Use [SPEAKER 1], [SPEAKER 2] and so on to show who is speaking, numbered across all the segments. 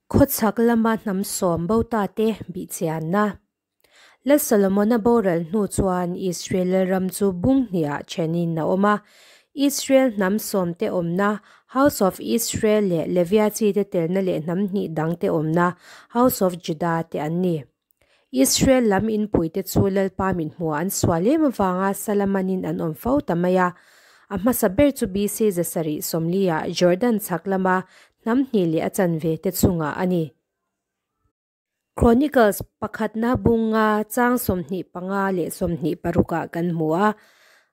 [SPEAKER 1] Khawchhak lama hnam sawm bo ta te bihchianna. Lal Solomona boral hnu chuan Israel lalram chu bung hnihah thenin a awm a. Israel hnam sawmte awmna, House of Israel leh Levia chite telna leh hnam hnih dangte awmna, House of Judah te an ni. Israel lam inpuite chu Lalpa mithmuhah an sual em avanga Salamanin an awm fo ta mai a. A hmasa ber chu BC 740-ah Jordan chhak lama hnam hnih leh a chanve te chungah a ni. Chronicles pakhatna bunga chang 25 leh 26 ah kan hmu a.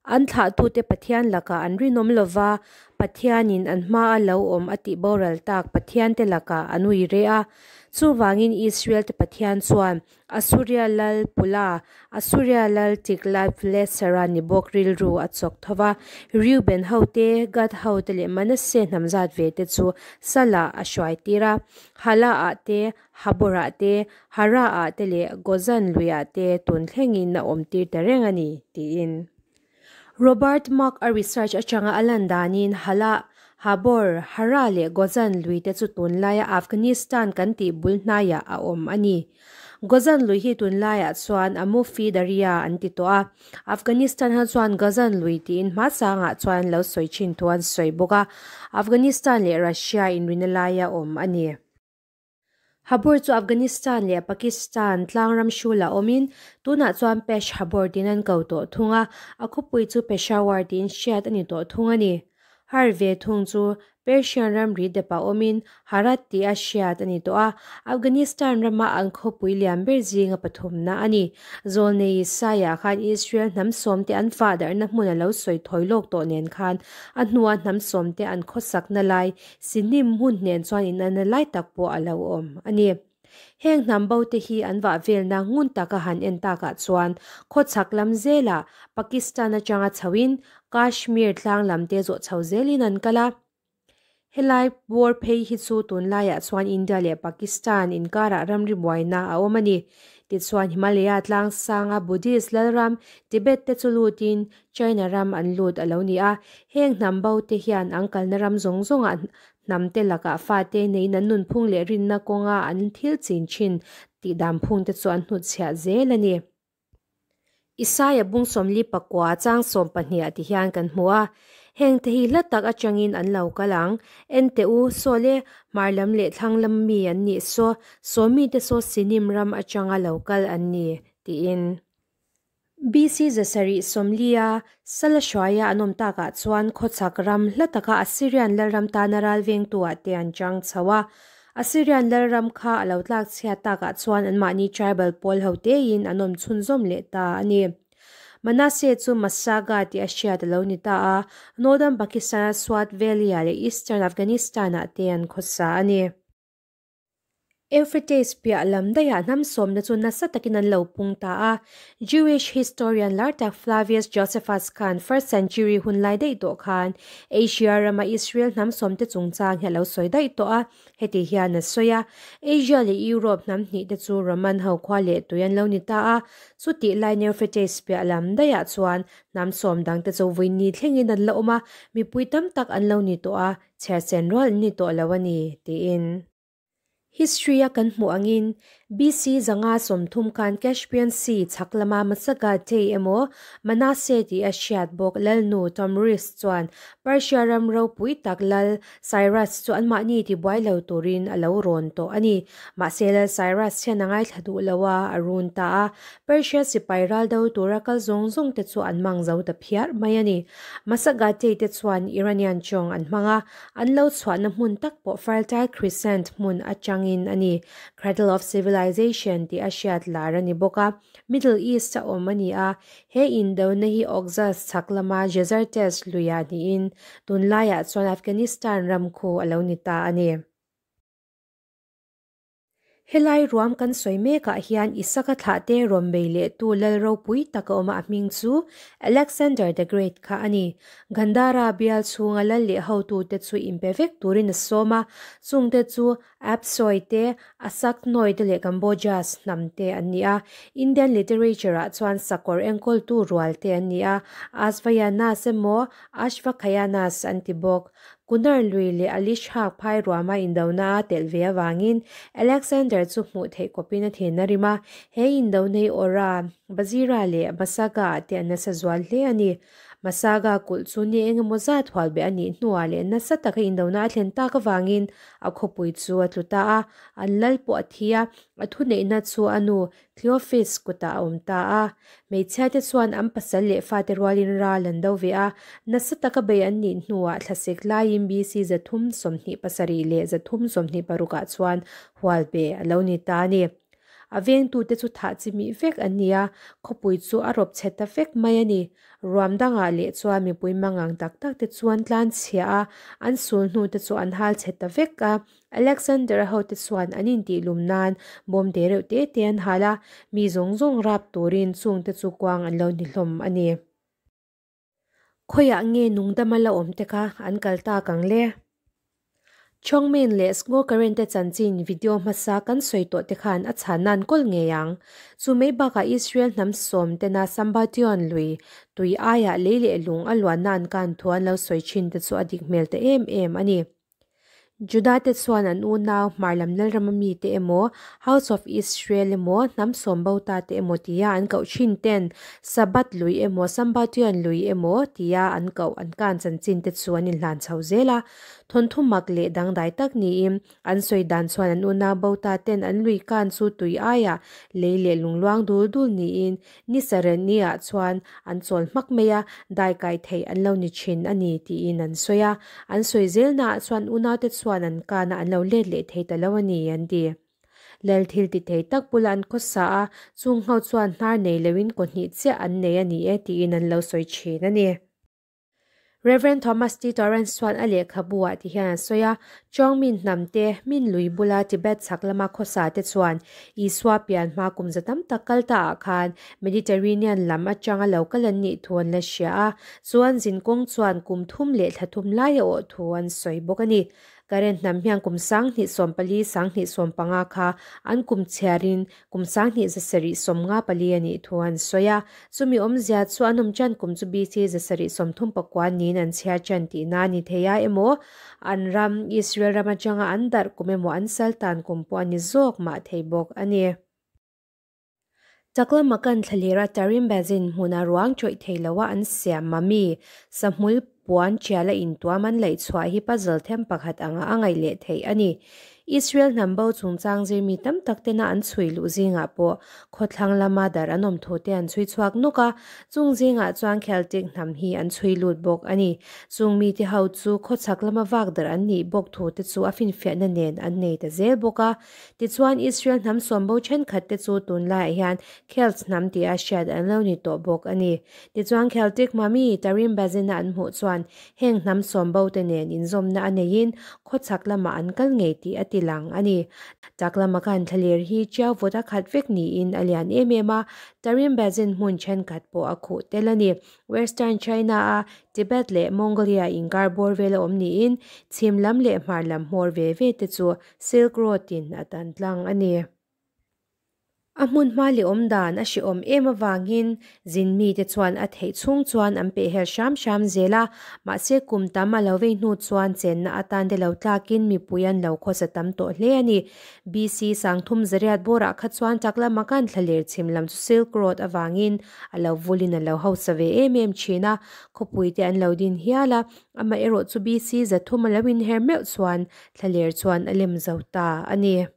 [SPEAKER 1] An thlahtute Pathian lakah an rinawm lova, Pathianin an hmaa lo awm a tih boral tak Pathiante lakah an ui reh a. Chuvangin Israelte Pathian chuan Assuria lal Pula, Assuria lal Tiglath-Pilesera ni bawk rilru a chawk tho va, Reuben hote, Gad hote leh Manasseh hnam zat ve te chu Salah a hruai tir a, Hala-ah te, Habor-ah te, Hara-ah te leh Gozan luiah te tun thlengin a awm tir ta reng a ni, tiin. Robert Mark a research atanga a lan danin Hala, Habor, Hara leh Gozan lui te chu tunlaia Afghanistan kan tih bul hnaiah a awm a ni. Gozan lui hi tunlaiah chuan Amufi Darya an ti tawh a. Afghanistan ho chuan Gozan lui tiin hmasangah chuan lo sawi thin thu an sawi bawk a. Afghanistan leh Russia inrina laia awm a ni. Habor chu Afghanistan leh Pakistan tlangram hrulah awmin tunah chuan Pesh Habor tiin an ko tawh thung a, a khawpui chu Peshawar tiin hriat a ni tawh thung a ni. Har ve thung chu Persian ramri depah awmin Harat tih a hriat a ni tawh a, Afghanistan rama an khawpui lian ber zinga pathumna a ni. Zawlnei Isaiah khan Israel hnam sawmte an fah darhna hmun a lo sawi thawi lawk tawh nen khan a hnua hnam sawmte an khawsakna lai Sinim hmun hnen chuan inanna lai tak pawh a lo awm a ni. Heng hnam bo te hi an vah velna ngun taka han en takah chuan khawchhak lam zelah Pakistan atanga chhoin Kashmir tlang lam te zawh chho zelin an kal a. Helai bawr phei hi chu tunlaiah chuan India leh Pakistan inkarah ramri buaina a awm a ni. Tichuan Himalaya tlang sanga Buddhist lalram Tibet te chu lutin China ram an lut a lo ni a, heng hnam bo te hian an kalna ram zawng zawngah hnam te lakah fate neiin an nunphung leh rinna kawnga an thil chin thin tih dan phung te chu an hnutchhiah zel a ni. Isaia bung 49 chang 12 ah ti hian kan hmu a, heng te hi hla tak atangin an lo kal ang, en teh u, saw le, hmar lam leh thlang lam mi an nih saw, saw mite saw Sinim ram atanga lo kal an ni, tiin. BC 740-a Sala hruaia an awm takah chuan khawchhak ram hla taka Assyrian lalram tana ralvengtuah te an chang chho a. Assyrian lalram kha a lo tlak chhiat takah chuan anmahni tribal pawl ho tein an awm chhunzawm leh ta a ni. Manasseh chu Massaga tih a hriat a lo ni ta a, Northern Pakistan-a Swat Valley-ah leh Eastern Afghanistan-ah te an khawsa a ni. Euphrates piah lam daihah hnam sawmna chu nasa takin an lo pung ta a. Jewish historian lar tak Flavius Josephus khan first century hun lai daih tawh khan Asia rama Israel hnam sawmte chungchang hi a lo sawi daih tawh a, heti hian a sawi a, Asia leh Europe hnam hnih te chu Roman ho khua leh tui an lo ni ta a, chutih laiin Euphrates piah lam daihah chuan hnam sawm dangte chu vawiin thlengin an la awm a, mipui tam tak an lo ni tawh a, chhiarchen rual an ni tawh lo a ni, tiin. History a kan hmuh angin BC 530 khan Caspian Sea chhak lama Massagetae emaw Manasseh tih a hriat bawk Lalnu Tomris chuan Persia ram ropui tak Lal Cyrus chu anmahni tibuai lo turin a lo rawn tawh a ni. Mahse Lal Cyrus hian a ngaithla duh lo a, a run ta a. Persia sipai ral do tura kal zawng zawng te chu an mang zo ta phiar mai a ni. Massagetae te chuan Iranian chawng an hmang a, An lo chhuahna hmun tak pawh Fertile Crescent hmun atangin a ni. Cradle of Civilization tih a hriat lar a ni bawk a, Middle East a awm a ni a. He indona hi Oxus chhak lama Jaxartes luiah niin tunlaiah chuan Afghanistan ram khu a lo ni ta a ni. Helai ruam kan sawi mekah hian Isaka thlahte rawn bei lehtu lal ropui tak a awm a, a hming chu Alexander the Great kha a ni. Gandhara bial chhunga lal leh hotute chu inpe vek turin a sawm a, chungte chu Apsoi te, Asaknoi te leh Kambojas hnam te an ni a. Indian literature-ah chuan sakawr enkawltu rual te an ni a, Asvayanas emaw Ashvakhayanas an ti bawk. Kunar lui leh Alishak phai ruama indona a telh ve avangin Alexander chu hmuh theih kawpin a thin a rim a, he indona hi Ora, Bazira leh Masaga ah te an nasa zual hle a ni. Masaga kulh chu ni eng emaw zat hual beh a nih hnuah leh nasa taka indona a thlen tak avangin a khawpui chu a tlu ta a, an lal pawh a thi a, a thuneihna chu a nu Cleophas kutah a awm ta a. Hmeichhiate chuan an pasal leh fate rualin ral an do ve a, nasa taka bei an nih hnuah thlasek laiin BC 327 leh 326 ah chuan hual be a lo ni ta a ni. A vengtute chu thah chi mih vek an ni a, khawpui chu a rawp chhe ta vek mai a ni. Ruam dangah leh chuan mipui mangang tak tak te chu an tlan chhia a, an sul hnu te chu an hal chhe ta vek a. Alexander-a hote chuan an intihlum nan bawm te reuh te te an hal a, mi zawng zawng rap turin chung te chu kuang an lo ni hlawm a ni. Khawiah nge nungdama la awm te kha an kal tak ang le? Chongmin leh Sngokaren te chanchin video hmasa kan sawi tawh te khan a chhan nan kawl ngei ang. Chu mai bakah Israel hnam sawm tena Sambation lui tui aiah lei leh lung a luan nan kan thu an lo sawi thin te chu a dik hmel ta em em a ni. Juda te chuan an unau hmar lam Lalrama mite emaw, House of Israel emaw, hnam sawm bo ta te emaw tia an koh thin ten Sabbath lui emaw, Sambation lui emaw tia an koh an kan chanchin te chu an inhlan chho zel a. Thawnthu mak leh dangdai tak niin an sawi dan chuan an unau bo ta ten an lui kan chu tui aiah lei leh lungluang dul dul niin ni sareni ah chuan an chawl hmak mai a, dai kai theih an lo ni thin a ni tiin an sawi a. An sawi zelnaah chuan unaute chuan an kanah an lo let leh thei ta lo a ni an ti. Lal thil ti thei tak bula an khawsa a, chung ho chuan hnar nei loin kaw hnih chiah an nei a ni e tiin an lo sawi thin a ni. Rev. Thomas T. Torrance chuan a lehkhabu ah ti hian a sawi a, Chawngmin hnam te, min lui bula Tibet chhak lama khawsa te chuan Isua pian hma kum za tam tak kal ta ah khan Mediterranean lam atanga lo kal an nih thu an la hria a, chuan zinkawng chuan kum thum leh thla thum lai a awh thu an sawi bawk a ni. Karen hnam hian kum 2014, 2015 kha an kum chhiarin kum 2174 a nih thu an sawi a. Chumi awmzia chu an awm ṭan kum chu BC 739 niin an chhiar ṭan tihna a ni thei a emaw, an ram, Israel ram aṭanga an darh kum emaw an sal tan kum pawh a ni zawk mah thei bawk a ni. Chak lama kan thlalira Tarim Basin hmuna ruang chawih thei loa an siam mami sahmul puan tiala intuam an laih chhuah hi puzzle them pakhat anga a ngaih leh theih a ni. Israel hnam bo chungchang zirmi tam tak tena an chhui luh zingah pawh khawthlang lama dar an awm thu te an chhui chhuak nawk a, chung zingah chuan Celtic hnam hi an chhui lut bawk a ni. Chung mite ho chu khawchhak lama vak dar an nih bawk thu te chu a finfiahna nen an nei ta zel bawk a. Tichuan, Israel hnam sawmbo thenkhat te chu tunlaiah hian Celts hnam tia hriat an lo ni tawh bawk a ni. Tichuan, Celtic mami Tarim Basin-a an hmuh chuan heng hnam sawmbo te nen inzawmna a neiin khawchhak lamah an kal ngei tih a ti lang a ni. Chak lama khan thlaler hi chiau vawt a khat vek niin a lian em em a, Tarim Basin hmun thenkhat pawh a khuh tel a ni. Western China-a Tibet leh Mongolia inkar bawr vel a awm niin chhim lam leh hmar lam hmawr ve ve te chu Silk Road-in a tan tlang a ni. A hmun hma leh awm dan a hrehawm em avangin zin mite chuan a theih chhung chuan an pehhel hram hram zel a, mahse kum tam a lo vei hnu chuan chenna atan te lo tlakin mipui an lo khawsa tam tawh hle a ni. BC 3300 bawrah kha chuan chak lama kan thlaler chhim lam chu Silk Road avangin a lo vulin a lo hausa ve em em thin a, khawpui te an lo din hial a, amaherawh chu BC 300 a lo inher meuh chuan Thlaler chuan a lem zo ta a ni.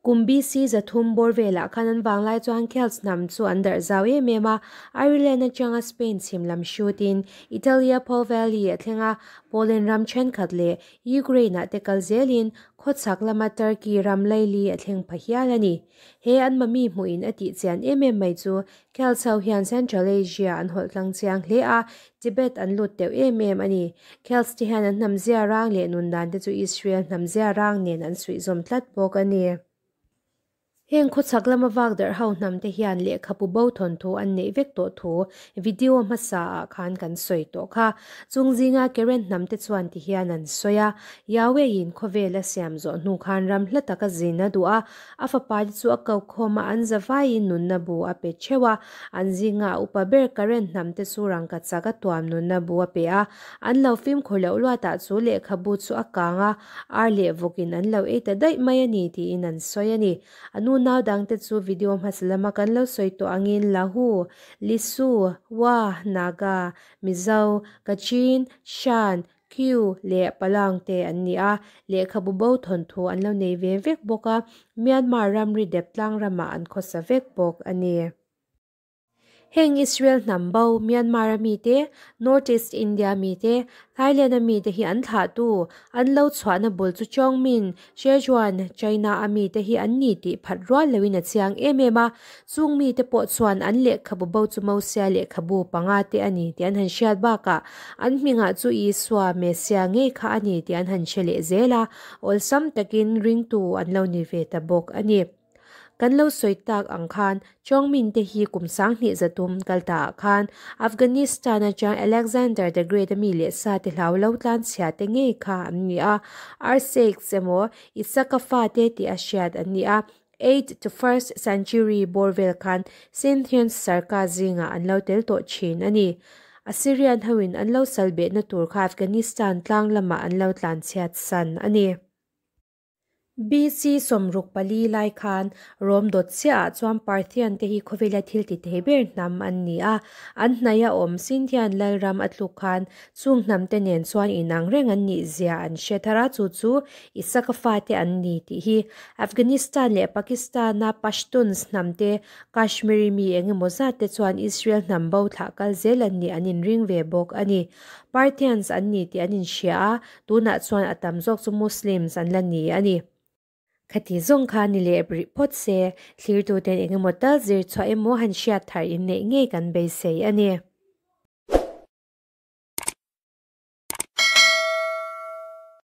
[SPEAKER 1] Kum BC 300 bawr velah khan an vanglai chuan Celts hnam chu an darh zau em em a, Ireland atanga Spain chhim lam hrutin Italia Po Valley a thleng a, Poland ram thenkhat leh Ukraine ah te kal zelin khawchhak lama Turkey ram laili a thleng pha hial a ni. He an mami hmuhin a tih chian em em mai chu Celts ho hian Central Asia an hawlh tlang chiang hle a, Tibet an lut teuh em em a ni. Celts te hian an hnam zia rang leh nun dan te chu Israel hnam zia rang nen an suihzawm tlat bawk a ni. Heng khawchhak lama vak darh ho hnam te hian lehkhabu bo thawnthu an neih vek tawh thu video hmasa ah khan kan sawi tawh kha. Chung zinga Karen hnam te chuan ti hian an sawi a, Yahweh in khawvel a siam zawh hnu khan ram hla taka zin a duh a, a fapa te chu a ko khawm a, an zavaiin nunna bu a pe theuh a, an zinga a upa ber Karen hnam te chu rangkachak a tuam nunna bu a pe a, an lo fimkhur loh luatah chu lehkhabu chu a kang a, ar leh vawkin an lo ei ta daih mai a ni tiin an sawi a ni. A nu nau dangte chu video hmasa lama kan lo sawi tawh angin Lahu, Lisu, Wa, Naga, Mizo, Kachin, Shan, Kyu leh Palang te an ni a, lehkhabu bo thawnthu an lo nei ve vek bawk a, Myanmar ramri dep tlang ramah an khawsa vek bawk a ni. Heng Israel hnam bo, Myanmar a mite, North East India mite, Thailand a mite hi an thlahtu, an lo chhuahna bul chu Chongmin, Sichuan, China a mite hi an ni tih phat rual loin a chiang em em a. Chung mite pawh chuan an lehkhabu bo chu Mosia lehkhabu panga te a ni tih an han hriat bakah an hmingah chu Isua, Messia ngei kha a ni tih an han hre leh zel a, awlsam takin ringtu an lo ni ve ta bawk a ni. Kan lo sawi tak ang khan Chongmin te hi kum 2000 zatum kal ta ah khan Afghanistan atang Alexander the Great a mi leh sa te hlau lo tlan chhia te ngei kha an ni a, Arsax emaw Isaka fa te tih a hriat an ni a, 8th to 1st century bawr vel khan Scythians sarkar zingah an lo tel tawh thin a ni. Assyrian hoin an lo sal behna tur kha Afghanistan tlang lamah an lo tlan chhiat san a ni. BC 64 lai khan Rom dawt chiahah chuan Parthian te hi khawvela thil ti thei ber hnam an ni a, an hnaih a awm Scythian lalram a tluk khan chung hnam te nen chuan inang reng an nih zia an hre thar a, chu chu Isaka fate an ni tih hi Afghanistan leh Pakistan-a Pashtuns hnam te, Kashmiri mi eng emaw zat te chuan Israel hnam bo thlah kal zel an nih an inring ve bawk a ni. Parthians an ni tih an inhria a, Tunah chuan a tam zawk chu Muslims an la ni a ni. Khati zawng kha ni leh rih phawt se, thlirtuten eng emaw tal zir chhuah emaw han hriat thar inneih ngei kan beisei a ni.